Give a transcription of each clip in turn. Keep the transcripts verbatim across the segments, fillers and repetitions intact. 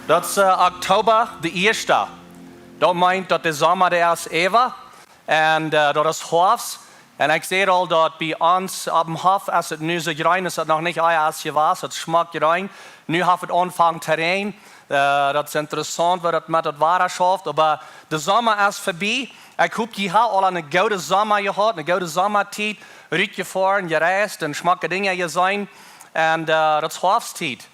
Daut es, eh, Oktoba de ieeschte. Daut meent daut de Somma dee es äwa. Un, eh, daut es Hoafst. Un ekj säd aul daut bie ons oppem Hoff es et nu soo jreen, es et noch nich ea es jewast, et schmakjt jreen. Nu haft et aunjefongen to räajnen. Eh, daut es interessaunt, woo daut met daut Wada schauft, oba de Somma es verbie. Ekj hop, jie haben aula eene goode Somma jehaut, eene goode Sommatiet, rutjefoaren, jereist un schmocke Dinja jeseenen. Un, eh, daut es Hoafsttiet.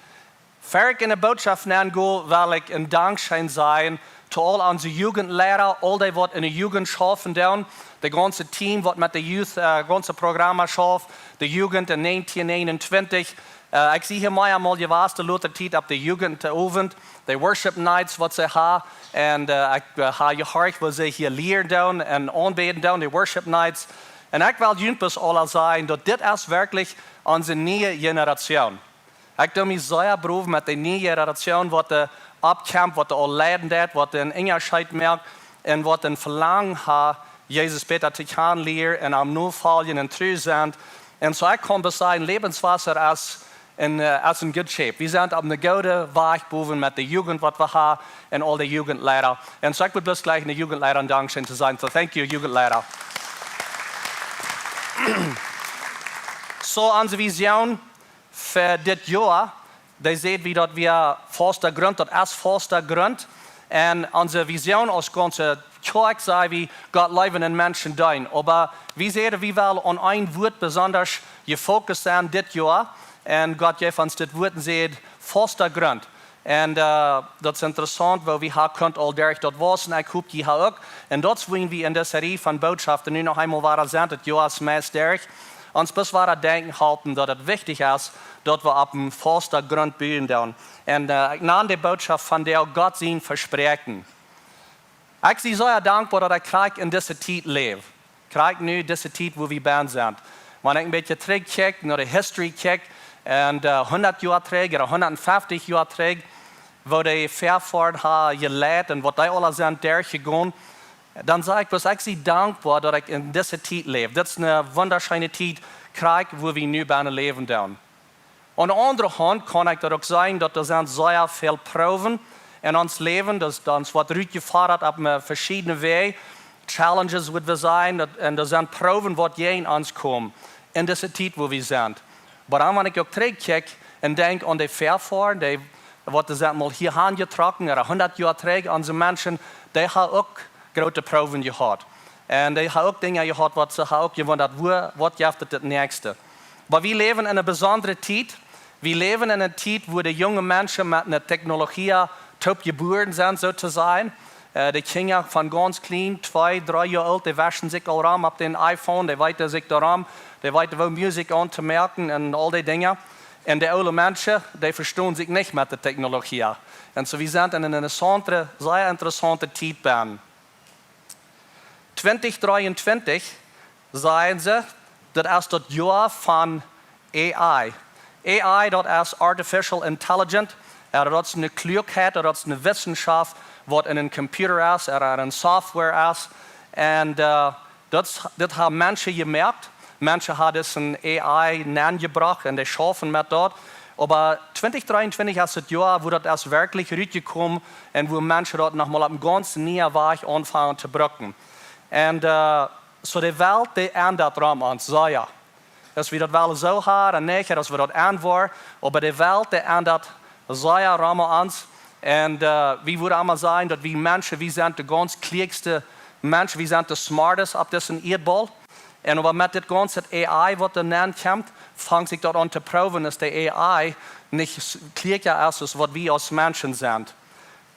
Ver ekj enne Bootschoft nenn go, well ekj een Dankscheen sajen to aul onse Jugendleida, aul dee waut enne Jugend schaufen doonen, daut gaunze Team waut met de Youth, eh, gaunze Programma schauft, de Jugend en negentien negenentwintich. Eh, ekj sie hia mea mol jewast de latste Tiet opp de Jugendowent, de Worship Nights waut see haben. Un, eh, ekj, eh, hab jehorcht woo see hia lieren doonen un aunbäden doonen, de Worship Nights. Un ekj well junt bloos aula sajen daut dit es werkjlich onse niee Generation. Ekj doo mie sea proud met de niee Generation waut doa oppkjemt, waut doa aul leiden deit, waut een Unjascheet moakt un waut een Velangen haft, Jesus bäta to kjanen lieren un am nofoljen un tru sennen. Un soo ekj kaun bloos sajen, Lebenswasser es een, eh, es een good shape. Wie sent opp eene goode Wajch bowen met de Jugend waut wie haben un aul de Jugendleida. Un soo ekj well bloos jlikj de Jugendleida een Dankscheen to sajen. So, thank you, Jugendleida. Soo, onse Vision fa dit Joa, dee säd wie daut wia fausta Grunt, daut es fausta Grunt. Un onse Vision aus gaunze Kjoakj säd wie, Gott leewen un Menschen deenen. Oba wie säden, wie wellen aun een Wuat besonda jefokust sennen dit Joa. Un Gott jeef ons dit Wuat un säd, fausta Grunt. Un, eh, daut es interessaunt, woo wie haben kunt aul derch daut wausen, ekj hop jie haben uk. Un daut es wuarom wie en dise Serie von Bootschoften nu noch eemol wada sent, daut Joa es meist derch, ons bloos wada denkjen halpen daut et wichtich es daut wie opp een fausta Grunt buen doonen. Un, eh, ekj nan de Bootschoft von de Gott sien Vespräakjen. Ekj sie sea dankboa daut ekj krakjt en dise Tiet läw. Krakjt nu, dise Tiet wua wie bennen sent. Wan ekj een bät trigjkjikj, no de History kjikj, un, eh, hundat Joa trigj, ooda hundatfeftich Joa trigj, woo de Väafoaren haben jeleit un waut dee aula sent derchjegonen, dan saj ekj bloos, ekj sie dankboa daut ekj en dise Tiet läw. Dit es eene wundascheene Tiet, krakjt wua wie nu bennen läwen doonen. Aun de aundre Haunt kaun ekj daut uk sajen, daut doa sent sea väl Proowen en ons Läwen, daut, daut ons woat rutjefodat opp, eh, veschiedne Wäaj, challenges, wudd wie sajen, daut, un doa sent Proowen waut jäajen ons komen en dise Tiet wua wie sent. Oba dan, wan ekj uk trigjkjikj un denkj aun de Väafoaren, dee waut doa sent mol hia hanjetrocken, ooda hundat Joa trigj, onse Menschen, dee haben uk groote Proowen jehaut. Un dee haben uk Dinja jehaut waut see haben uk jewundat, wua, waut jeft et daut näakjste. Oba wie läwen en eene besondre Tiet. Wie läwen en eene Tiet wua de junge Menschen met eene Technologie toop jebuaren sent, soo to sajen. Eh, de Kjinja von gaunz kjlien, twee, dree Joa oolt, dee waschen sikj aul rom opp dän iPhone, dee weeten sikj doarom, dee weeten woo Musikj auntomoaken un aul dee Dinja. Un de oole Menschen, dee vestonen sikj nich met de Technologie. Un soo, wie sent en eene interessaunte, sea interessaunte Tiet bennen. Twintich dreeuntwintich, sajen see, daut es daut Joa von A I. A I, daut es Artificial Intelligence. Ooda daut es eene Kluakheit, ooda daut es eene Wissenschaft, waut en een Computer es, ooda en eene Software es. Un, eh, daut, daut haben Menschen jemoakt. Menschen haben dise A I nenjebrocht un dee schaufen met daut. Oba twintich dreeuntwintich es daut Joa, wua daut es werkjlich rutjekomen un wua Menschen daut nochmol opp eene gaunz niee Wajch aunfangen to brucken. Un, eh, soo de Welt, dee endat rom ons, soo jo. Aus wie daut wellen soo haben, nich, aus wie daut aunwoaren, oba de Welt, dee endat sea rom ons. Un, eh, wie wudden emma sajen, daut wie Menschen, wie sent de gaunz kluakjste Menschen, wie sent de smartest opp disen Ieedbaul. Un oba met dit gaunze A I, waut doa nenn kjemt, fangt sikj daut aun to proowen, daut de A I nich s-, kluaka es aus waut wie aus Menschen sent.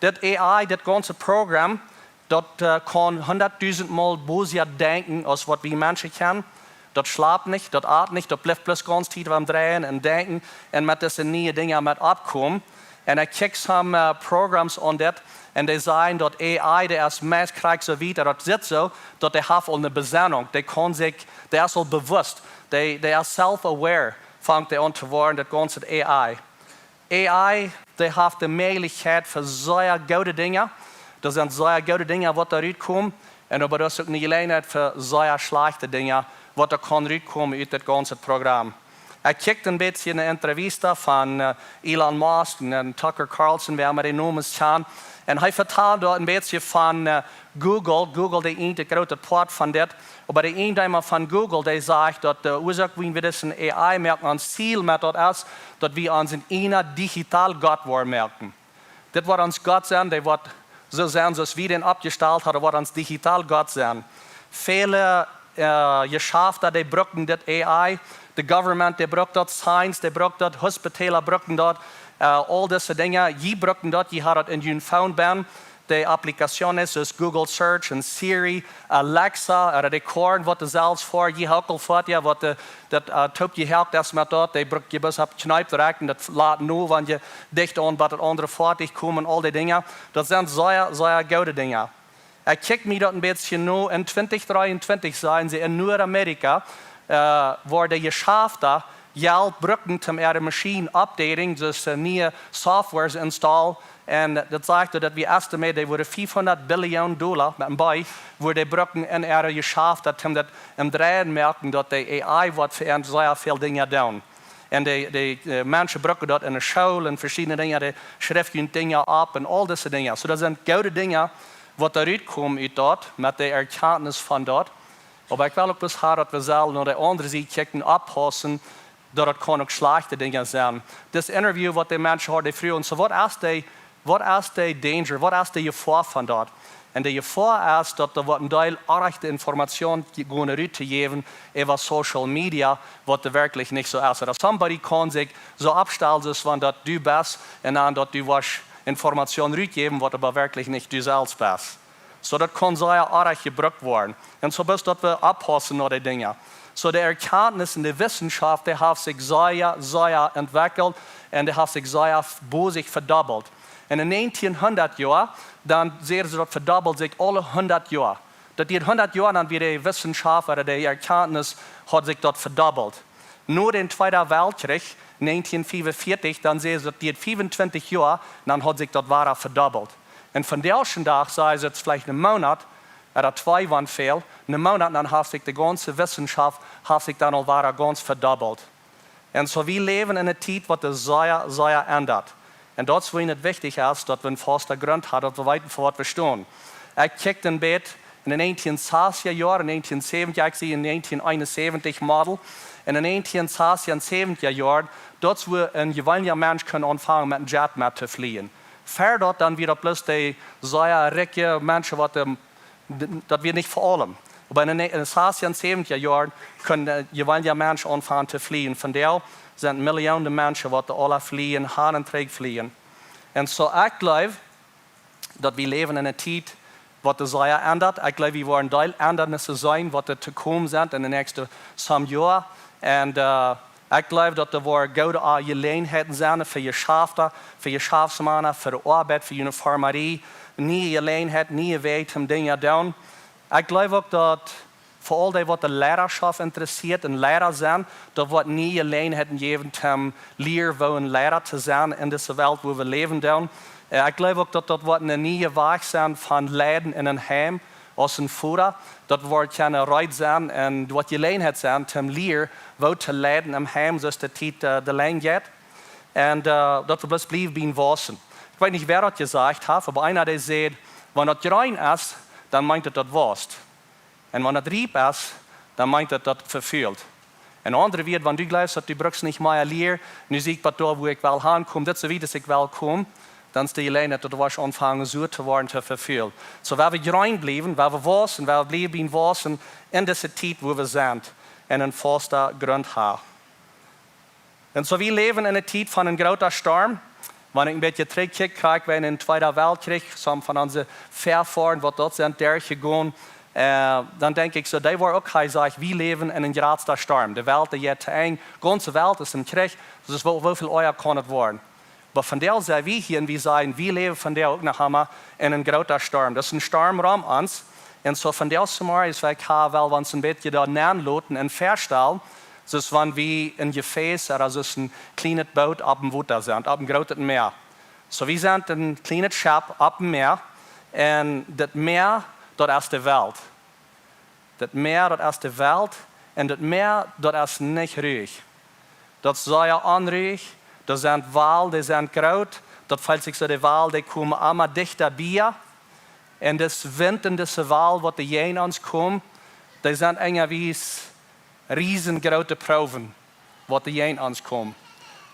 Dit A I, dit gaunze Programm, daut, eh, kaun hundatdusent mol bosja denkjen aus waut wie Menschen kjennen. Daut schlapt nich, daut at nich, daut blift bloos gaunz Tiet aum dreien un denkjen un met dise niee Dinja met oppkomen. Un ekj kjikj some, eh, Programs aun dit un dee sajen daut A I, dee es meist krakjt soo wiet, daut sitt soo, daut dee haft aul eene Besennunk, dee kaun sikj, dee es aul bewusst, dee, dee es self-aware, fangt dee aun to woaren, daut gaunze A I. A I, dee haft de Mäajlichkjeit fa sea goode Dinja. Doa sent sea goode Dinja, waut doa rutkomen. Un oba doa es uk eene Jeläajenheit fa sea schlajchte Dinja, waut doa kaun rutkomen ut dit gaunze Programm. Ekj kjikjt een bät eene Entrevista von äh, Elon Musk un Tucker Carlson, wäa mau de Nomes kjant. Un hee vetald doa een bät von äh, Google. Google, dee eent de groote Poat von dit. Oba de Eejendeema von Google, dee sajcht, daut de Uasoak, wuarom wie dise A I moaken, ons Ziel met daut es, daut wie ons een eena digital Gott woaren moaken. Dit woat ons Gott sennen, dee woat soo sennen, soo aus wie dän oppjestalt haben, woat ons digital Gott sennen. Väle äh, Jeschafta, dee brucken dit A I, de government, dee brukt daut, science, dee brukt daut, Hospitala brucken daut, äh, aul dise Dinja, jie brucken daut, jie haben daut en jun Phone benn, de Applikationen, soo aus Google Search un Siri, Alexa, ooda de Korn, waut de selfst fa, jie haben uk aul fa, jo, waut de, daut äh, toop jehakt es met daut, dee bruck jie bloos opp Kjneep drekjen, daut lat no, wan jie dicht aun bie daut aundre Foatich komen, aul dee Dinja. Daut sent sea, sea goode Dinja. Ekj kjikj mie daut een bät no, en twintich dreeuntwintich sajen see en Nuadamerika, äh, woaren de Jeschafta Jelt brucken, om äare Maschien updating, soo aus äh, niee Softwares install. Un daut sajcht, daut wie estimate, dee woaren fiefhundat Billion Dolla, met een B, woaren dee brucken en äare Jeschafta, om daut em Dreien moaken, daut de A I woat fa an sea väl Dinja doonen. Un de, de äh, Menschen brucken daut en de School un veschiedne Dinja, dee schrift junt Dinja opp un aul dise Dinja. Soo, daut sent goode Dinja, waut doa rutkomen ut daut, met de Erkjantnis von daut. Oba ekj well uk bloos haben, daut wie sellen no de aundre Sied kjikjen, oppaussen, daut daut kaun uk schlajchte Dinja sennen. Dit Interview, waut de Menschen hauden, dee fruagen, soo, waut es de, waut es de danger, waut es de Jefoa von daut? Un de Jefoa es, daut doa woat een Deel orrajchte Information gonen rut to jäwen äwa Social Media, waut doa werkjlich nich soo es. Ooda somebody kaun sikj soo oppstalen, soo aus wan daut du best, un dan daut du woascht Information rutjäwen, waut oba werkjlich nich du selfst best. Soo daut kaun sea orrajcht jebrukt woaren. Un soo bloos daut wie oppaussen no de Dinja. Soo de Erkjantnis un de Wissenschaft, dee haft sikj sea, sea entwekjelt un dee haft sikj sea f-, bosich vedobbelt. Un en näajentienhundat Joa, dan säden see, daut vedobbelt sikj aule hundat Joa. Daut dieed hundat Joa, dan wia de Wissenschaft ooda de Erkjantnis, haud sikj daut vedobbelt. No dän Tweeden Weltkjrich, näajentienfiefunvieetich, dan säden see, daut dieed fiefuntwintich Joa, dan haud sikj daut wada vedobbelt. Un vondoag dän Dach, saj see, daut es veleicht een Moonat, ooda twee, wan väl, een Moonat, dan haft sikj de gaunze Wissenschaft, haft sikj dan aul wada gaunz vedobbelt. Un soo, wie läwen en eene Tiet, waut sikj sea, sea endat. Un daut es, wuarom daut wichtich es, daut wie een fausta Grunt haben, daut wie weeten, fa waut wie stonen. Ekj kjikj een bät en de näajentiensastja Joaren, näajentiensäwentja, ekj sie en näajentieneenunsäwentich Model. En de näajentiensastja un säwentja Joaren, daut es, wua een jeweenlicha Mensch kunn aunfangen, met een Jet met to flieen. Ver daut dan wia daut bloos de sea rikje Menschen, waut de, daut wia nich fa aulem. Oba en de, en de sastja un säwentja Joaren kunn een jeweenlicha Mensch aunfangen to flieen. Vondoag sent Millionen Menschen, waut doa aula flieen, han un trigj flieen. Un soo, ekj jleew, daut wie läwen en eene Tiet, waut sikj sea endat. Ekj jleew, wie woaren Deel Endanissen seenen, waut doa to komen sent en de näakjste some Joa. Un äh, ekj jleew, daut doa woaren goode äh, Jeläajenheiten sennen fa Jeschafta, fa Jeschaftsmana, fa de Oabeit, fa Uniformerie, niee Jeläajenheit, niee Wäaj, om Dinja to doonen. Ekj jleew uk, daut fa aul dee, waut de Lierarschoft interessieet un Liera sent, daut woat niee Jeläajenheiten jäwen, om to lieren, woo een Liera to sennen en dise Welt, wua wie läwen doonen. Äh, ekj jleew uk, daut daut woat een niea Wajch sennen von leiden en een Heim, aus een Voda. Daut woat kjeene Reed sennen un woat Jeläajenheit sennen, om to lieren, woo to leiden em Heim, soo aus de Tiet äh, de Lenj jeit. Un äh, daut wie bloos bliewen biem waussen. Ekj weet nich, wäa daut jesajcht haft, oba eena, dee säd, wan daut jreen es, dan meent daut, daut waust. Un wan daut riep es, dan meent daut, daut vefult. En aundre Wieed, wan du jleefst, daut du brukst nich mea lieren, nu sie ekj bat doa, wua ekj well hankomen, dit es soo wiet aus ekj well komen, dan es de Jeläajenheit, daut du woascht aunfangen, sua to woaren, to vefulen. Soo, wan wie jreen bliewen, wan wie waussen, wan wie bliewen biem waussen, en dise Tiet, wua wie sent, en een fausta Grunt haben. Un soo, wie läwen en eene Tiet von een groota Storm. Wan ekj een bät trigjkjikj, kjikj wie en dän Tweeden Weltkjrich, some von onse Väafoaren, waut doa sent derchjegonen, äh, dan denkj ekj soo, dee woaren uk, hee sajcht, wie läwen en een groota Storm. De Welt, dee jeit to Enj, gaunze Welt es em Kjrich, dus woo, woo väl oaja kaun et woaren? Oba vondoag sent wie hia un wie sajen, wie läwen vondoag uk noch emma en een groota Storm. Daut es een Storm rom ons. Un soo vondoag zemorjes, ekj ha, well wie ons een bät doa nenloten un faststalen, soo aus wan wie een Jefäs, ooda soo aus een kjlienet Boot opp een Wota sent, opp een grootet Mäa. Soo, wie sent een kjlienet Schepp opp een Mäa, un daut Mäa, daut es de Welt. Daut Mäa, daut es de Welt, un daut Mäa, daut es nich ruich. Daut es sea onruich. Doa sent Walen, dee sent groot. Daut felt sikj soo, de Walen, dee komen emma dichta bie. Un dis Wint un dise Walen, waut doa jäajen ons komen, dee sent enjawies riesengroote Proowen, waut doa jäajen ons komen.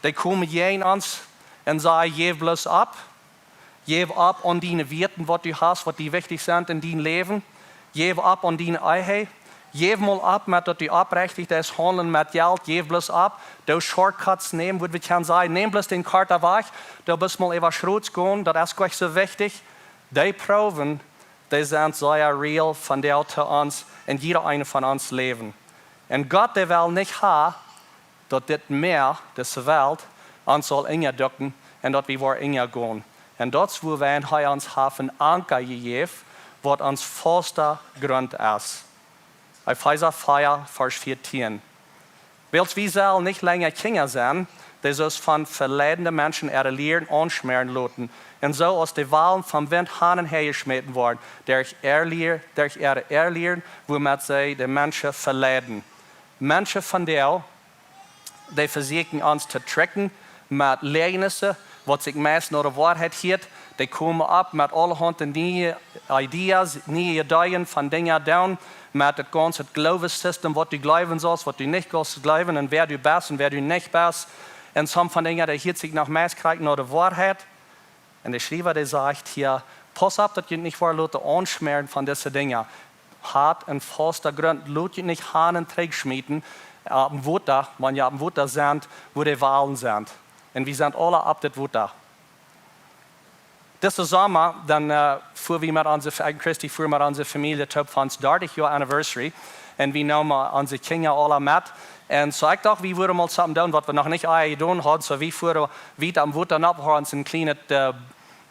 Dee komen jäajen ons un sajen: Jäw bloos opp. Jäw opp aun diene Wieeten, waut du hast, waut die wichtich sent en dien Läwen. Jäw opp aun diene Ehe. Jäw mol opp met daut du oprechtich deist haundlen met Jelt. Jäw bloos opp. Doo shortcuts nämen, wudd wie kjennen sajen. Näm bloos dän korten Wajch. Doo bloos mol äwa schrots gonen. Daut es goanich soo wichtich. Dee Proowen, dee sent sea real von Dach to ons en jieda eena von ons Läwen. Un Gott, dee well nich haben, daut dit Mäa, dise Welt, ons saul unjadekjen un daut wie woaren unjagonen. Un daut es wuarom hee ons haft een Anka jejäft, waut ons fausta Grunt es. Efeesa vea, Varsch vieetieen. Wiels wie sellen nich lenja Kjinja sennen, dee sikj von veleidende Menschen äare Lieren aunschmäaren loten, un soo aus de Walen vom Wint han un häa jeschmäten woaren, derch äare Lier, derch äare, äare Lieren, wuamet see de Menschen veleiden. Menschen von Dach, dee vesieekjen ons to tricken met Läajes, waut sikj meist no de Woarheit hieet. Dee komen opp met aulahaunt niee Ideas, niee Iedeen von Dinja doonen, met daut gaunze Gloowessystem, waut du jleewen saust, waut du nich saust jleewen, un wäa du best un wäa du nich best. Un some von Dinja, dee hieet sikj noch meist krakjt no de Woarheit. Un de Schriewa, dee sajcht hia: Pauss opp, daut jie nich woaren loten aunschmäaren von dise Dinja. Hat een fausta Grunt, lot jie nich han un trigjschmieten opp een Wota, wan jie opp een Wota sent, wua de Walen sent. Un wie sent aula opp dit Wota. Disen Somma, dan, äh, fua wie met onse Fa-, Christy fua met onse Famielje toop fa ons dartich Joa Anniversary. Un wie neemen onse Kjinja aula met. Un soo, ekj docht, wie wudden mol something doonen, waut wie noch nich ea jedonen hauden. Soo, wie fuaren wiet aum Wota nopp, haben ons een kjlienet, äh,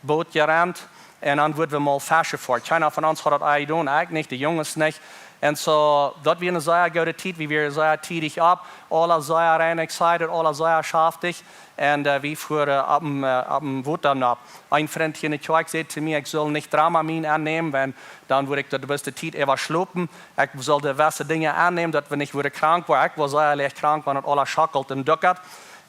Boot jerent. Un dan wudden wie mol feschen foaren. Kjeena von ons haud daut ea jedonen, ekj nich, de Junges nich. Un soo, daut wia eene sea goode Tiet. Wie wieren sea tiedich opp. Aula sea rein excited, aula sea schaftich. Un, äh, wie fuaren opp een, äh, opp een Wota nopp. Een Frint hia en de Kjoakj säd to mie, ekj sull nich Dramamine aunnämen, wiels dan wudd ekj de beste Tiet äwa schlopen. Ekj sull de beste Dinja aunnämen, daut wie nich wudden krank woaren. Ekj wia sea leicht krank, wan daut aula schackelt un duckelt.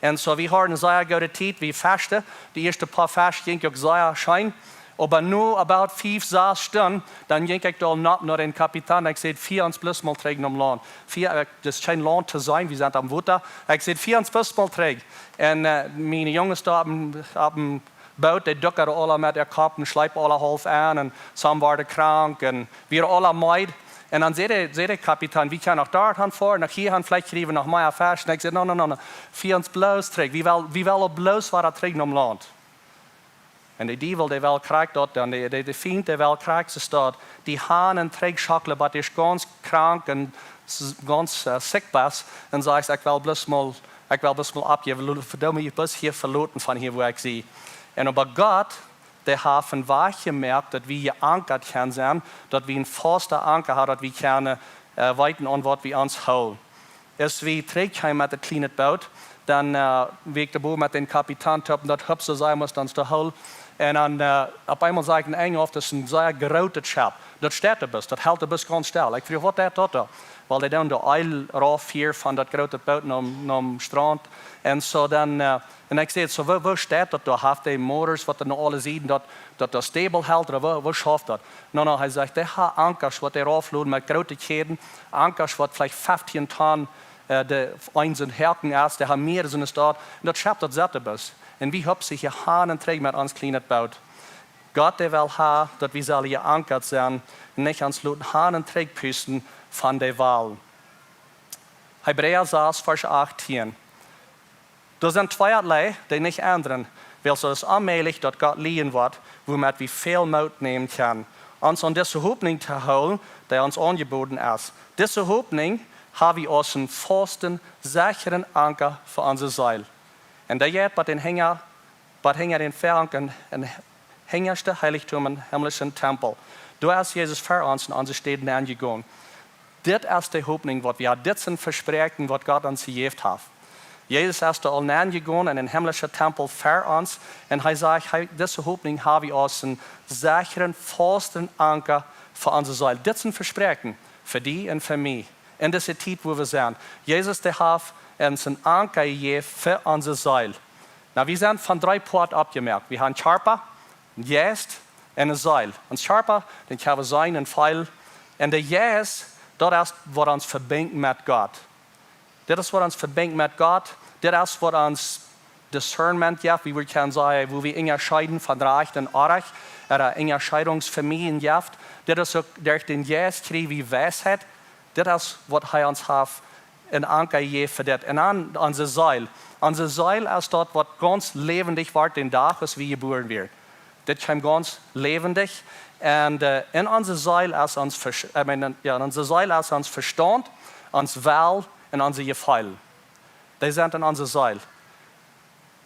Un soo, wie hauden eene sea goode Tiet, wie feschten. De ieeschte poa Fesch jinkj uk sea scheen. Oba no about fief, sas Stunden, dan jinkj ekj doa nopp no dän Kapitän. Ekj säd: Fia ons bloos mol trigj nom Launt. Fia, äh, daut es kjeen Launt to seenen, wie sent aum Wota. Ekj säd: Fia ons bloos mol trigj. Un, äh, miene Junges doa opp een, opp een Boot, dee duckaden aula met äa Kopp un schleepen aula haulf aun un some worden krank un wieren aula meed. Un dan säd de, säd de Kapitän: Wie kjennen noch doa han foaren, noch hia han, veleicht kjrieen wie noch mea Fesch. Un ekj säd: No, no, no, no. Fia ons bloos trigj. Wie wellen, wie wellen bloos wada trigj nom Launt. Un de Diewel, dee well krakjt daut, un de, de, de Fient, dee well krakjt soo daut, die han un trigj schackelen, bat du gaunz krank un s-, gaunz, äh, sick best, un sajchst: Ekj well bloos mol, ekj well bloos mol oppjäwen, lo-, vedomm, ekj mott hia veloten von hia, wua ekj sie. Un oba Gott, dee haft een Wajch jemoakt, daut wie jeankat kjennen sennen, daut wie een fausta Anka haben, daut wie kjennen, äh, weeten, aun waut wie ons hoolen. Aus wie trigj kjeemen met daut kjliene Boot, dan, äh, wia ekj doa bowen met dän Kapitän toop, daut hupst soo sea, must ons doa hoolen. Un dan, äh, opp eemol sach ekj een Enj auf, daut es een sea grootet Schepp. Daut steit doa bloos, daut helt doa bloos gaunz stell. Ekj fruach: Waut deit daut doa? Wiels dee doonen de Eel rauf hia von daut groote Boot nom, nom Straunt. Un soo dan, äh, un ekj säd: Soo, woo, woo steit daut doa? Haft dee Motors, waut doa no aule Sieden daut, daut doa stable helt, ooda woo, woo schauft daut? No, no, hee sajcht, dee haben Ankas, waut dee rauf loden met groote Kjäden, Ankas, waut veleicht feftieen Tonn, äh, de, eent sent Haken es, dee haben mea sent aus daut. Un daut Schepp, daut sett doa bloos. Un wie hupsen hia han un trigj met ons kjlienet Boot. Gott, dee well haben, daut wie sellen jeankat sennen, nich ons loten han un trigj pusten von de Walen. Hebräa sas, Varsch achtieen. Doa sent tweealei, dee nich endren, wiels daut es onmäajlich, daut Gott lieen woat, wuamet wie väl Moot nämen kjennen, ons aun dise Hopninj to hoolen, dee ons aunjeboden es. Dise Hopninj haben wie aus een fausten, secheren Anka fa onse Seel. Un dee jeit bat dän Henj-, bat hinja dän Väahank em, em henjaschten Heilichtum em himmlischen Tempel. Doa es Jesus fa ons en onse Städ nenjegonen. Dit es de Hopninj, waut wie haben. Dit es een Vespräakjen, waut Gott ons jejäft haft. Jesus es doa aul nenjegonen en dän himmlischen Tempel fa ons. Un hee sajcht, hee, dise Hopninj haben wie aus een secheren, fausten Anka fa onse Seel. Dit es een Vespräakjen fa die un fa mie. En dise Tiet, wua wie sent. Jesus, dee haft ons een Anka jejäft fa onse Seel. Nu, wie sent von dree Poat oppjemoakt. Wie haben Kjarpa, een Jeist un eene Seel. Ons Kjarpa, dän kjenn wie seenen un feelen. Un de Jeist, daut es waut ons vebinjt met Gott. Dit es waut ons vebinjt met Gott. Dit es waut ons Discernment jeft, wie wie kjennen sajen, woo wie unjascheeden von rajcht un orrajcht, ooda Unjascheedungsfamielien jeft. Dit es uk derch dän Jeist kjrie wie Weisheit. Dit es waut hee ons haft een Anka jejäft fa dit. Un dan onse Seel. Onse Seel es daut waut gaunz läwendich woat dän Dach aus wie jebuaren woaren. Dit kjemt gaunz läwendich. Un äh, en onse Seel es ons Vers-, I mean, jo, en onse Seel es ons Vestaunt, ons Well un onse Jefeelen. Dee sent en onse Seel.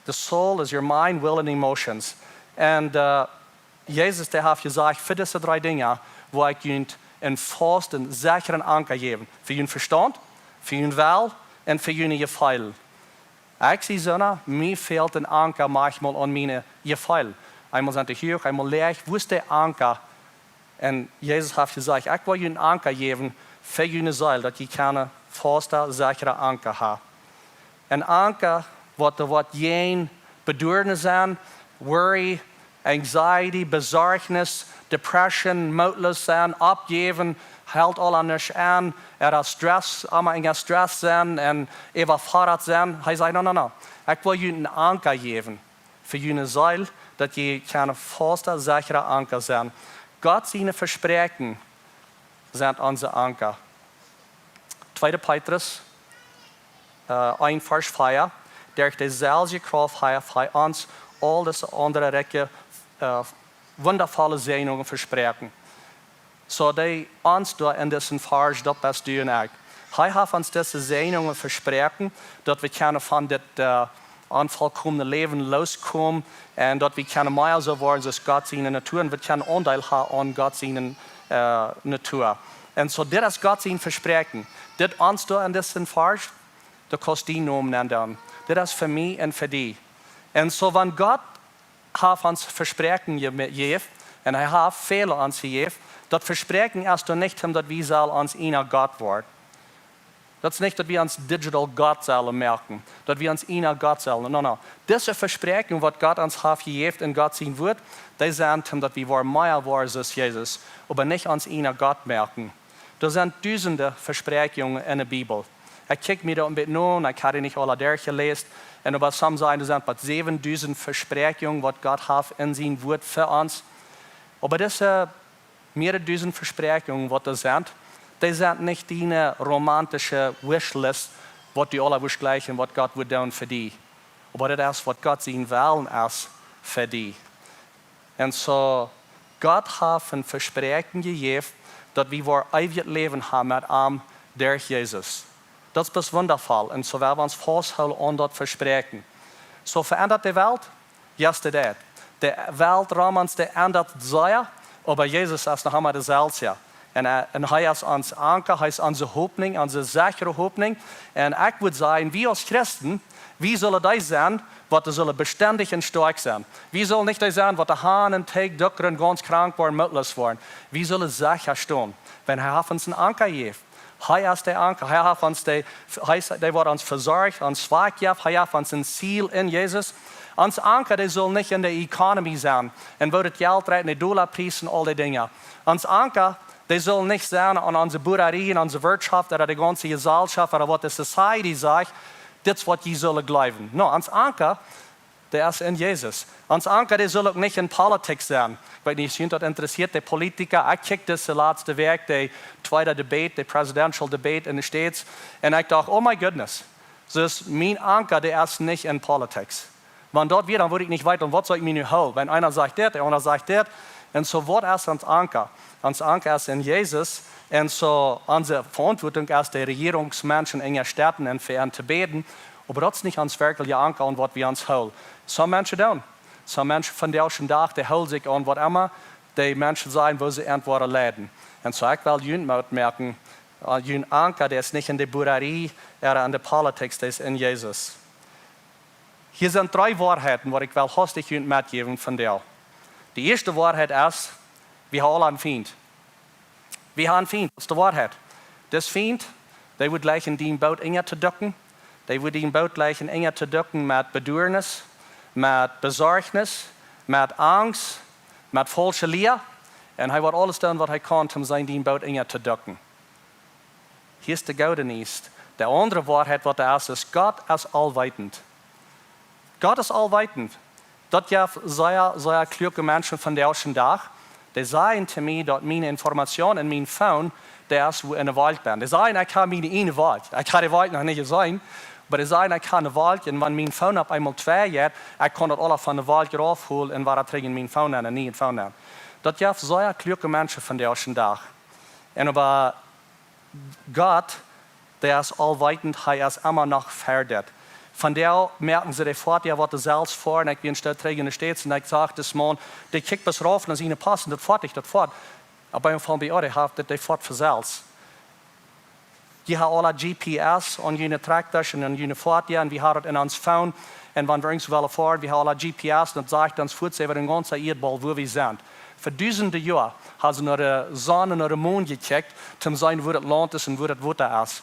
The soul is your mind, will and emotions. Un äh, Jesus, dee haft jesajcht, fa dise dree Dinja woa ekj junt een fausten, secheren Anka jäwen. Fa jun Vestaunt, fa jun Well un fa june Jefeelen. Ekj sie soona, mie fält een Anka maunchmol aun miene Jefeelen. Eemol sent dee huach, eemol läach. Woo es de Anka? Un Jesus haft jesajcht, ekj well junt een Anka jäwen fa june Seel, daut jie kjennen fausta, sechra Anka haben. Een Anka, waut doa woat jäajen Beduarnis sennen, worry, anxiety, Besorgnis, depression, mootloos sennen, oppjäwen, helt aul aun nuscht aun, ooda Stress, emma en Stress sennen un äwafodat sennen. Hee säd, no, no, no. Ekj well junt een Anka jäwen fa june Seel, daut jie kjennen fausta, sechra Anka sennen. Gott siene Vespräakjunk sent onse Anka. Tweede Petrus äh, een Varsch vea, derch deeselwje Krauft haft hee ons aul dise aundre rikje, äh, wundavolle Säajnungen vesproaken. Soo dee ons doa en disen Varsch, daut best du un ekj. Hee haft ons dise Säajnungen vesproaken, daut wie kjennen von dit äh, onvolkomne Läwen loskomen un daut wie kjennen mea soo woaren aus Gott siene Natua un wie kjennen Aundeel haben aun Gott siene äh, Natua. Un soo, dit es Gott sien Vespräakjen. Dit ons doa en disen Varsch, daut kaust du nämen un dan. Dit es fa mie un fa die. Un soo, wan Gott haft ons Vespräakjen jejäft, un hee haft väle ons jejäft, daut Vespräakjen es doa nich om daut wie sellen ons eena Gott woaren. Daut es nich daut wie ons digital Gott sellen moaken, daut wie ons eena Gott sellen. No, no. Dise Vespräakjunk, waut Gott ons haft jejäft en Gott sien Wuat, dee sent om daut wie woaren mea woaren aus Jesus, oba nich ons eena Gott moaken. Doa sent dusende Vespräakjungen en de Bibel. Ekj kjikj mie daut een bät no, ekj hab dee nich aula derchjeläst. Un oba some sajen, doa sent waut säwendusend Vespräakjungen, waut Gott haft en sien Wuat fa ons. Oba dise mearere dusend Vespräakjungen, waut doa sent, dee sent nich diene romantische Wishlist, waut du aula wurscht jlikjen, waut Gott wudd doonen fa die. Oba daut es, waut Gott sien Wellen es fa die. Un soo, Gott haft een Vespräakjen jejäft, daut wie woaren eewjet Läwen haben met am derch Jesus. Daut es wundavoll. Un soo, wie woaren ons fausthoolen aun daut Vespräakjen. Soo, veendat de Welt? Yes, it did. De Welt rom ons, dee endat sea, oba Jesus es noch emma deselwja. Un, äh, un hee es ons Anka, hee es onse Hopninj, onse sechre Hopninj. Un ekj wudd sajen, wie aus Christen, wie sellen dee sennen, waut dee sellen bestendich un stoakj sennen. Wie sellen nich dee sennen, waut dee han un teek duckren, gaunz krank woaren, mootloos woaren. Wie sellen secha stonen, wan hee haft ons een Anka jejäft. Hee es de Anka. Hee haft ons de, hee es, dee woat ons vesorjen, ons Schwakheit, hee haft ons een Ziel en Jesus. Ons Anka, dee saul nich en de economy sennen, un woo daut Jelt reit, de Dollarpries un aul dee Dinja. Ons Anka, dee saul nich sennen aun onse Buarerie, aun onse Wirtschaft, ooda de gaunze Jesellschaft, ooda waut de society sajcht, dit es waut jie sellen jleewen. No, ons Anka, dee es en Jesus. Ons Anka, dee saul uk nich en politics sennen. Ekj weet nich, aus junt daut interessieet, de Politiker. Ekj kjikj dise latste Wäakj, de tweede debate, de presidential debate in de States. Un ekj docht, oh my goodness. Soo, mien Anka, dee es nich en politics. Wan daut wia, dan wudd ekj nich weeten, waut saul ekj mie nu hoolen. Wan eena sajcht dit, de aundra sajcht dit. Un soo, waut es ons Anka? Ons Anka es en Jesus. Un soo, onse Veauntwuatunk es, de Rejierungsmenschen unjastetten un fa an to bäden. Oba daut es nich ons werkjlicha Anka, aun waut wie ons hoolen. Some Menschen doonen. Some Menschen vondoag dän Dach, dee hoolen sikj aun waut emma de Menschen sajen, woo see an woaren leiden. Un soo, ekj well junt Moot moaken, äh, jun Anka, dee es nich en de Buarerie, ooda en de politics, dee es en Jesus. Hia sent dree Woarheiten, waut ekj well hastich junt metjäwen vondoag. De ieeschte Woarheit es, wie haben aula een Fient. Wie haben een Fient, daut es de Woarheit. Dis Fient, dee wudd jlikjen, dien Boot unja to dukjen. Dee wudd dien Boot jlikjen enja to dukjen met Beduarnis, met Besorjnis, met Angst, met faulsche Lia. Un hee wudd aules doonen waut hee kaun, om sien dien Boot enja to dukjen. Hia es de goode Nijs. De aundre Woarheit waut doa es, es: Gott es allweetend. Gott es allweetend. Daut jeft sea, sea kluake Menschen vondoag dän Dach. Dee sajen to mie daut miene Information en mien Phone, dee es wua en de Welt bie. Dee sajen, ekj hab miene ieejne Welt. Ekj hab de Welt noch nich jeseenen, oba dee sajen, ekj hab ne Welt, un wan mien Phone opp eemol twei jeit, ekj kaun daut aula von de Welt raufholen un wada trigj en mien Phone nenn, en nieen Phone nenn. Daut jeft sea kluake Menschen vondoag dän Dach. Un oba Gott, dee es allweetend, hee es emma noch ver dit. Vondoag moaken see de Foatieja waut see selfst foaren. Ekj wia een Stoot trigj en de States un ekj sach dis Maun, dee kjikjt bloos rauf no siene Post un daut foat, daut foat. Opp eemol foll mie opp, dee haft dit, dee foat von selfst. Jie haben aula G P S aun june Trakjtasch un aun june Foatieja un wie haben daut en ons Phone. Un wan wie irjentwua wellen foaren, wie haben aula G P S un daut sajcht ons fuaz äwa dän gaunzen Ieedbaul wua wie sent. Fa dusende Joa haben see no de Sonn un no dän Moon jekjikjt, om to seenen wua daut Launt es un wua daut Wota es.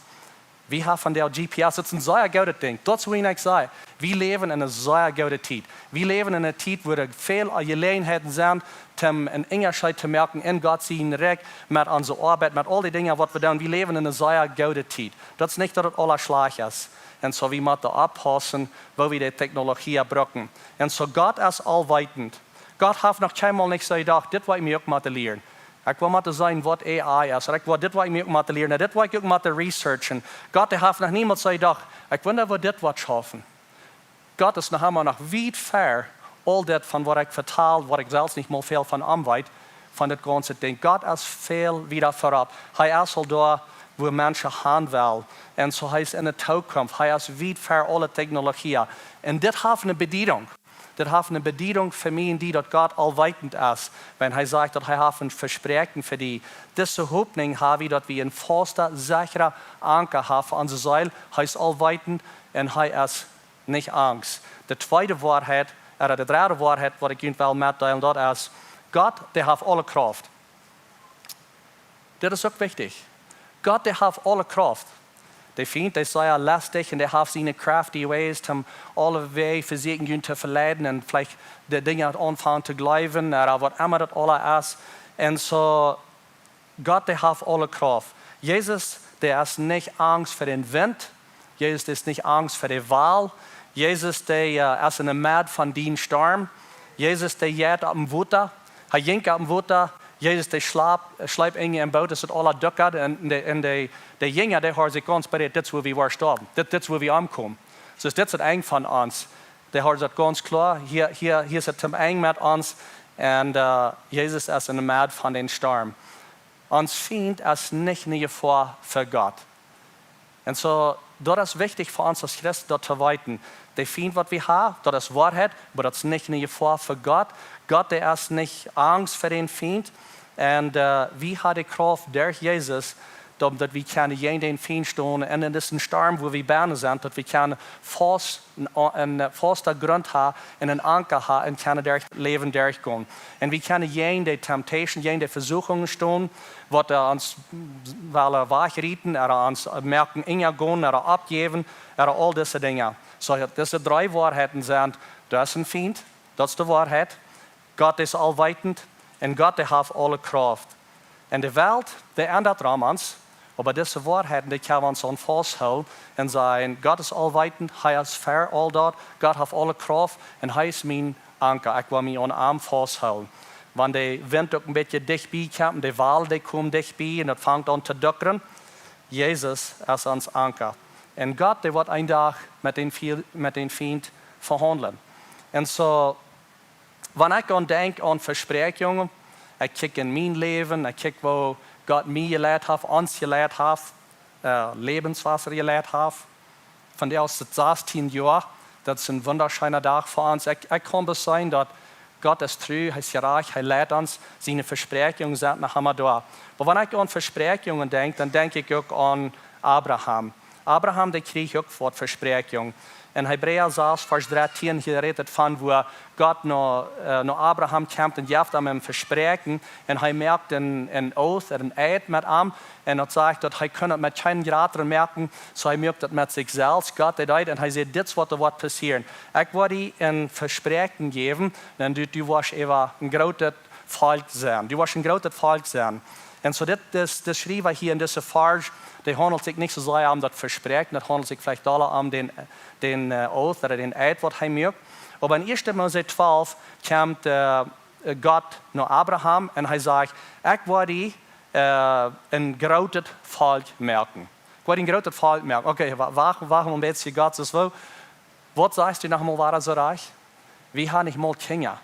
Wie haben vondoag G P S, daut es een sea goodet Dinkj. Daut es waut ekj saj. Wie läwen en eene sea goode Tiet. Wie läwen en eene Tiet wua väl Jeläajenheiten sent, om een Unjascheet to moaken en Gott sien Rikj, met onse Oabeit, met aul dee Dinja waut wie doonen. Wie läwen en eene sea goode Tiet. Daut es nich daut daut aules schlajcht es. Un soo wie motten oppaussen woo wie de Technologie brucken. Un soo Gott es allweetend. Gott haft noch kjeenmol nich soo jedocht, dit woa ekj mie uk motten lieren. Ekj woa motten seenen waut A I es. Ekj woa, dit woa ekj mie uk motten lieren. Dit woa ekj uk motten researchen. Gott, dee haft noch niemols soo jedocht, ekj wunda woo dit woat schaufen. Gott es noch emma noch wiet ver aul dit von waut ekj vetal, waut ekj selfst nich mol väl von am weet, von dit gaunze Dinkj. Gott es väl wieda verut. Hee es aul doa wua Menschen han wellen. Un soo hee es en de Tokunft. Hee es wiet ver aule Technologie. Un dit haft eene Bediedunk. Dit haft eene Bediedunk fa mie un die, daut Gott allweetend es. Wan hee sajcht daut hee haft een Vespräakjen fa die. Dise Hopninj hab wie, daut wie een fausta, sechra Anka haben fa onse Seel. Hee es allweetend un hee es nich angst. De tweede Woarheit, ooda de dredde Woarheit waut ekj junt well metdeelen, daut es: Gott, dee haft aule Krauft. Dit es uk wichtich. Gott, dee haft aule Krauft. De Fient, dee es sea lestich un dee haft siene crafty ways, om aule Wäaj vesieekjen junt to veleiden un veleicht de Dinja aunfangen to jleewen, ooda waut emma daut aula es. Un soo, Gott, dee haft aule Krauft. Jesus, dee es nich angst fa dän Wint. Jesus, dee es nich angst fa de Wal. Jesus, dee, äh, es en de Med von dän Storm. Jesus, dee jeit opp däm Wota. Hee jinkj opp däm Wota. Jesus, dee schlap-, schleep Enj em Boot, es daut aula dunkjel. Un de, un de, de Jinja, dee hauden sikj gaunz bereet, dit es wua wie woaren stoawen. Dit, dit es wua wie omkomen. Soo, dit es daut Enj von ons. Dee hauden daut gaunz kloa. Hia, hia, hia es et tom Enj met ons. Un, äh, Jesus es en de Med von dän Storm. Ons Fient es nich ne Jefoa fa Gott. Un soo, daut es wichtich fa ons aus Christen daut to weeten. De Fient waut wie haben, daut es Woarheit, oba daut es nich ne Jefoa fa Gott. Gott, dee es nich angst fa dän Fient. Un, äh, wie haben de Krauft derch Jesus, daut, daut wie kjennen jäajen dän Fient stonen. Un en disen Storm, wua wie bennen sent, daut wie kjennen faust een, een, äh, fausta Grunt haben un een Anka haben un kjennen derch daut Läwen derchgonen. Un wie kjennen jäajen de Temptation, jäajen de Vesuchungen stonen, waut, äh, ons wellen wajchrieten, ooda ons, äh, moaken unjagonen, ooda oppjäwen, ooda aul dise Dinja. Soo, daut dise dree Woarheiten sent: Doa es een Fient, daut es de Woarheit. Gott es allweetend un Gott, dee haft aule Krauft. Un de Welt, dee endat rom ons, oba dise Woarheiten, dee kjenn wie ons aun fausthoolen un sajen: Gott es allweetend, hee es ver aul daut, Gott haft aule Krauft un hee es mien Anka. Ekj well mie aun am fausthoolen. Wan de Wint uk een bät dicht bie kjemt, de Wal, dee komen dicht bie un daut fangt aun to dunkjlen, Jesus es ons Anka. Un Gott, dee woat een Dach met dän Fie-, met dän Fient vehaundlen. Un soo, wan ekj aun denkj aun Vespräakjungen, ekj kjikj en mien Läwen, ekj kjikj woo Gott mie jeleit haft, ons jeleit haft, äh, Lebenswasser jeleit haft. Vondoag es et sastieen Joa, daut es een wundascheena Dach fa ons. Ekj, ekj kaun bloos sajen daut Gott es tru, hee es jerajcht, hee leit ons, siene Vespräakjungen sent noch emma doa. Oba wan ekj aun Vespräakjungen denkj, dan denkj ekj uk aun Abraham. Abraham, dee kjrieech uk waut Vespräakjungen. En Hebräa sas, Varsch dartieen, hia rät et von, wua Gott no, äh, no Abraham kjemt un jeft am een Vespräakjen. Un hee moakt een, een Oath, een Eid met am. Un daut sajcht, daut hee kunn et met kjeenen jratren moaken, soo hee moakt et met sikj selfst. Gott, dee deed, un hee säd: "Dit es waut doa woat passieren. Ekj woa die een Vespräakjen jäwen, un du, du woascht äwa een grootet Volkj sennen. Du woascht een grootet Volkj sennen." Un soo dit, dit, dit Schriewa hia en dise Varsch, dee haundelt sikj nich soo sea om daut Vespräakjen, daut haundelt sikj veleicht dolla om dän, dän, äh, Oath ooda dän Eid, waut hee moakt. Oba en Ieeschte Mose twalf kjemt, äh, Gott no Abraham un hee sajcht: "Ekj woa die, äh, een grootet Volkj moaken." Ekj woa die een grootet Volkj moaken. Okay, wa-, wacht, wacht een bät, Gott, es woo, waut sajchst du noch mol, wia daut soo rajcht? Wie haben nich mol Kjinja.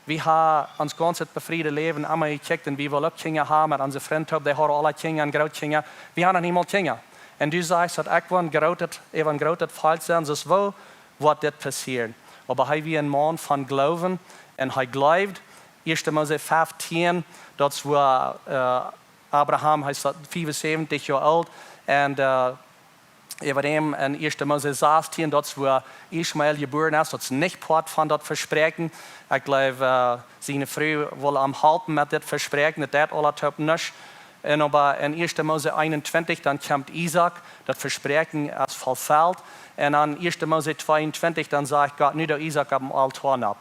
Wie haben ons gaunzet befriedet Läwen emma jekjikjt un wie wullen uk Kjinja haben met onse Frind, dee hauden aule Kjinja un Grootkjinja. Wie haben nich mol Kjinja. Un du sajchst, daut ekj woa een grootet, äwa een grootet Volkj sennen, soo es woo woat dit passieren. Oba hee wia een Maun von Gloowen un hee jleewd. Ieeschte Mose feftieen, daut es wua, äh, Abraham, hee es fiewunsäwentich Joa oolt un, äh, äwa däm en Ieeschte Mose sastieen, daut es wua Ismael jebuaren es, daut es nich Poat von daut Vespräakjen. Ekj jleew, äh, siene Fru wull am halpen met dit Vespräakjen, daut deit aula toop nuscht. Un oba en Ieeschte Mose eenuntwintich, dan kjemt Isaak, daut Vespräakjen es volfelt. Un dan Ieeschte Mose tweeuntwintich, dan sajcht Gott: "Nu doo Isaak oppem Altoa nopp."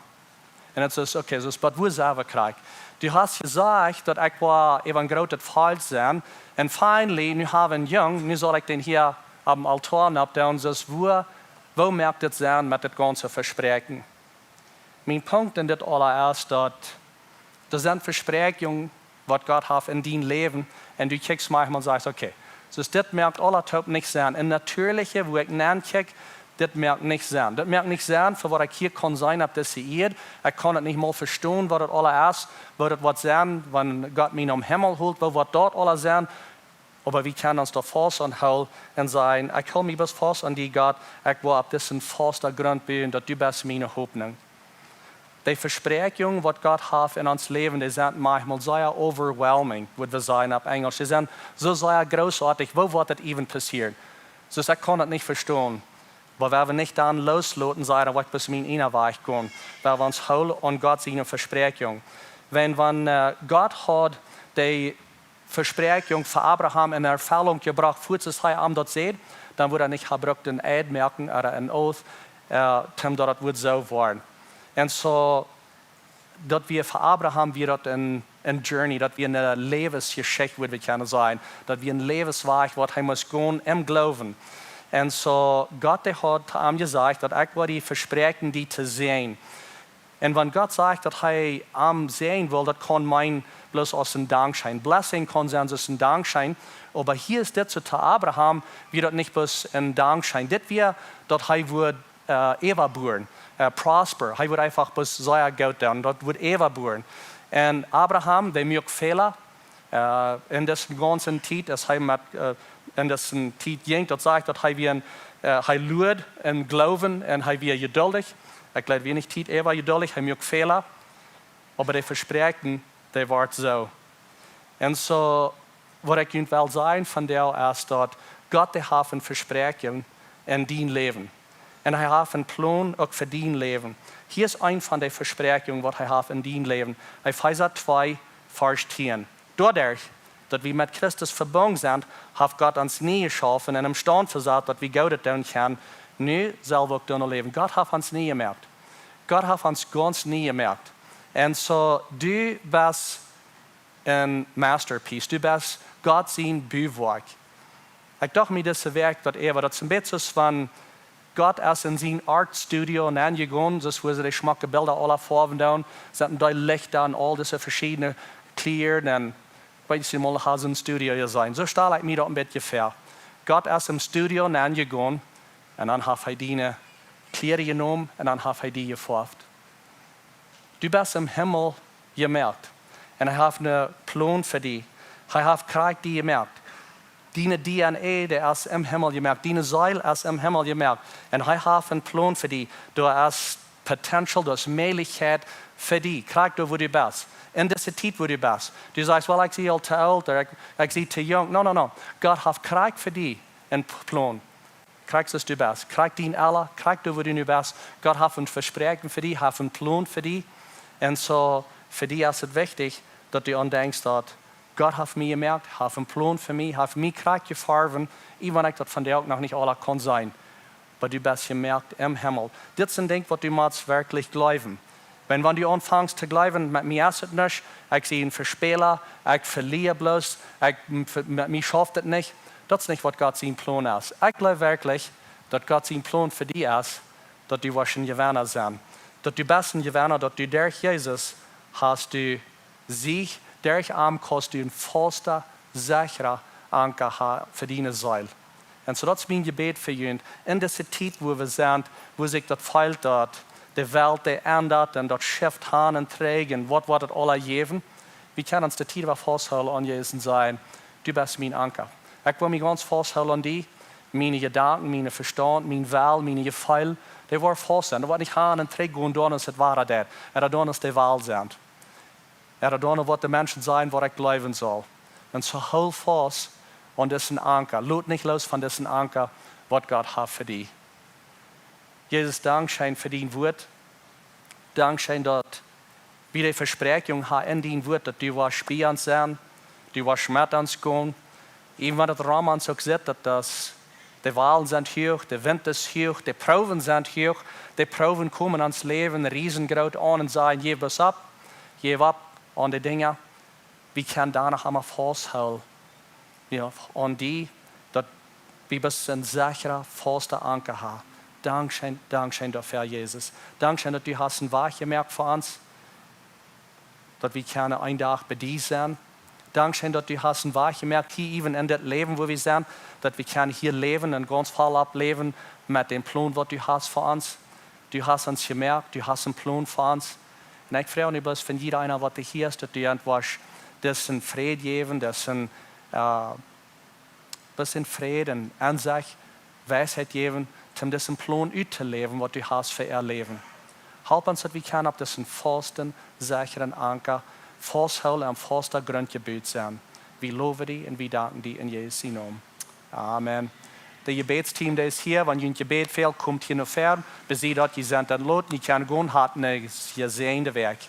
Un et es, okay, soo es, but wua sent wie krakjt? Du hast jesajcht, daut ekj woa äwa een grootet Volkj sennen. Un finally, nu hab wie een Jung, nu saul ekj dän hia oppem Altoa nopp doonen, soo es wua, wua moakt dit Senn met dit gaunze Vespräakjen? Mien Punkt en dit aules es, daut doa sent Vespräakjungen, waut Gott haft en dien Läwen, un du kjikjst maunchmol un sajchst: "Okay, soo es dit moakt aula toop nich Senn." En natieeliche, wua ekj nenn kjikj, dit moakt nich Senn. Dit moakt nich Senn fa waut ekj hia kaun sennen opp dise Ieed. Ekj kaun et nich mol vestonen, waut et aules es, woo daut woat sennen, wan Gott mie nom Himmel holt, woo woat daut aules sennen. Oba wie kjennen ons doa faust aunhoolen un sajen: "Ekj hool mie bloos faust aun die, Gott. Ekj well opp disen fausten Grunt buen, daut du best miene Hopninj." De Vespräakjungen, waut Gott haft en ons Läwen, dee sent maunchmol sea overwhelming, wudd wie sajen opp Enjlisch. Dee sent soo sea grootoatich, woo woat daut even passieren? Soo ekj kaun daut nich vestonen. Oba wan wie nich dan lossloten, sajen, dan woat bloos mien eena Wajch gonen. Wan wie ons hoolen aun Gott siene Vespräakjung. Wan, wan, äh, Gott haud de Vespräakjung fa Abraham en Erfellunk jebrocht, fuaz aus hee am daut säd, dan wudd hee nich haben brukt een Eid moaken ooda een Oath, äh, om daut daut wudd soo woaren. Un soo, daut wia fa Abraham wia daut een, een Journey, daut wia eene Läwensjeschicht, wudd wie kjennen sajen. Daut wia een Läwenswajch, waut hee must gonen em Gloowen. Un soo, Gott, dee haud to am jesajcht, daut ekj woa die vespräakjen, die to säajnen. Un wan Gott sajcht, daut hee am säajnen well, daut kaun meenen bloos aus een Dankscheen. Blessing kaun sennen aus een Dankscheen, oba hia es dit soo, to Abraham wia daut nich bloos een Dankscheen. Dit wia, daut hee wudd, äh, äwabuaren, äh, prosper. Hee wudd eefach bloos sea goot doonen. Daut wudd äwabuaren. Un Abraham, dee muak Fäla, äh, en dise gaunze Tiet, aus hee met, äh, en dise Tiet jinkj, daut sajcht, daut hee wia een, äh, hee luad em Gloowen un hee wia jeduldich. Ekj jleew, wia nich Tiet äwa jeduldich, hee muak Fäla. Oba de Vespräakjunk, dee wort soo. Un soo, waut ekj junt well sajen vondoag es, daut Gott, dee haft eene Vespräakjunk en dien Läwen. Un hee haft een Plon uk fa dien Läwen. Hia es eent von de Vespräakjungen, waut hee haft en dien Läwen. Efeesa twee, Varsch tieen. Doaderch, daut wie met Christus vebungen sent, haft Gott ons nie jeschaufen un em Staunt vesat, daut wie Goodet doonen kjennen. Nu sell wie uk doano läwen. Gott haft ons nie jemoakt. Gott haft ons gaunz nie jemoakt. Un soo, du best een masterpiece. Du best Gott sien Buakj. Ekj docht mie dise Wäakj daut äwa, daut es een bät soo aus wan Gott es en sien Art Studio nenjegonen, soo aus wua see de schmocke Bilda aula foawen doonen, sent dee Lichta un aul dise veschiedne Kjlieren un, weetst du, mol haft sien Studio jeseenen. Soo stal ekj mie daut een bät väa. Gott es em Studio nenjegonen un dan haft hee diene Kjlieren jenomen un dan haft hee die jefoaft. Du best em Himmel jemoakt. Un hee haft een Plon fa die. Hee haft krakjt die jemoakt. Diene D N A, dee es em Himmel jemoakt. Diene Seel es em Himmel jemoakt. Un hee haft een Plon fa die. Doa es potential, doa es Mäajlichkjeit fa die. Krakjt doa, wua du best. En dise Tiet, wua du best. Du sajchst: "Well, ekj sie aul too oolt, ooda ekj, ekj sie too junk." No, no, no. Gott haft krakjt fa die een P-, Plon. Krakjt soo aus du best. Krakjt dien Ella, krakjt doa wua du nu best. Gott haft een Vespräakjen fa die, haft een Plon fa die. Un soo, fa die es et wichtich, daut du aun denkjst, daut Gott haft mie jemoakt, haft een Plon fa mie, haft mie krakjt jeformt, ieescht wan ekj daut vondoag noch nich aula kaun seenen. Oba du best jemoakt em Himmel. Dit es een Dinkj, waut du motst werkjlich jleewen. Wan, wan du aunfangst to jleewen, met mie es et nuscht, ekj sie een Vespäla, ekj velia bloos, ekj, met mie schauft et nich, daut es nich, waut Gott sien Plon es. Ekj jleew werkjlich, daut Gott sien Plon fa die es, daut du woascht een Jewenna sennen. Daut du best een Jewenna, daut du derch Jesus hast du Sieg, derch am kaust du een fausta, sechra Anka haben fa diene Seel. Un soo daut es mien Jebäd fa junt. En dise Tiet, wua wie sent, wua sikj daut fält, daut de Welt, dee endat un daut schift han un trigj un waut woat et aula jäwen, wie kjennen ons de Tiet äwa fausthoolen aun Jesus un sajen: Du best mien Anka. Ekj well mie gaunz fausthoolen aun die. Miene Jedanken, mien Vestaunt, mien Well, miene Jefeel, dee woaren faust sennen. Daut woat nich han un trigj gonen, dan aus et woa deit. Ooda dan aus de Welt sent. Ooda dan aus waut de Menschen sajen, waut ekj jleewen saul. Un soo hool faust aun disen Anka. Lot nich loos von disen Anka, waut Gott haft fa die. Jesus, dankscheen fa dien Wuat. Dankscheen, daut wie de Vespräakjunk haben en dien Wuat, daut du woascht bie ons sennen, du woascht met ons gonen. Ieescht wan et rom ons uk sitt, daut daut, de Wellen sent huach, de Wint es huach, de Proowen sent huach, de Proowen komen en ons Läwen riesengroot aun un sajen: Jeff bloos opp, jeff opp aun de Dinja. Wie kjennen doa noch emma fausthoolen, jo, aun die, daut wie bloos een sechra, fausta Anka haben. Dankscheen, dankscheen doafäa, Jesus. Dankscheen, daut du hast een Wajch jemoakt fa ons, daut wie kjennen een Dach bie die sennen. Dankscheen, daut du hast een Wajch jemoakt hia, ieescht en dit Läwen, wua wie sent, daut wie kjennen hia läwen un gaunz voll opp läwen met dän Plon, waut du hast fa ons. Du hast ons jemoakt, du hast een Plon fa ons. Un ekj froag nu bloos von jieda eena, waut hia es, daut du an woascht disen Fräd jäwen, disen, äh, disen Fräd un Ensiecht, Weisheit jäwen, om disen Plon uttoläwen, waut du hast fa äa Läwen. Help ons, daut wie kjennen opp disen fausten, sechren Anka fausthoolen un fausta Grunt jebut sennen. Wie lowen die un wie danken die en Jesus sien Nomen. Amen. De Jebädsteam, dee es hia, wan junt Jebäd fält, komt hia no väaren. Besied daut, jie sent enlot, jie kjennen gonen, hat eene jesäajende Wäakj.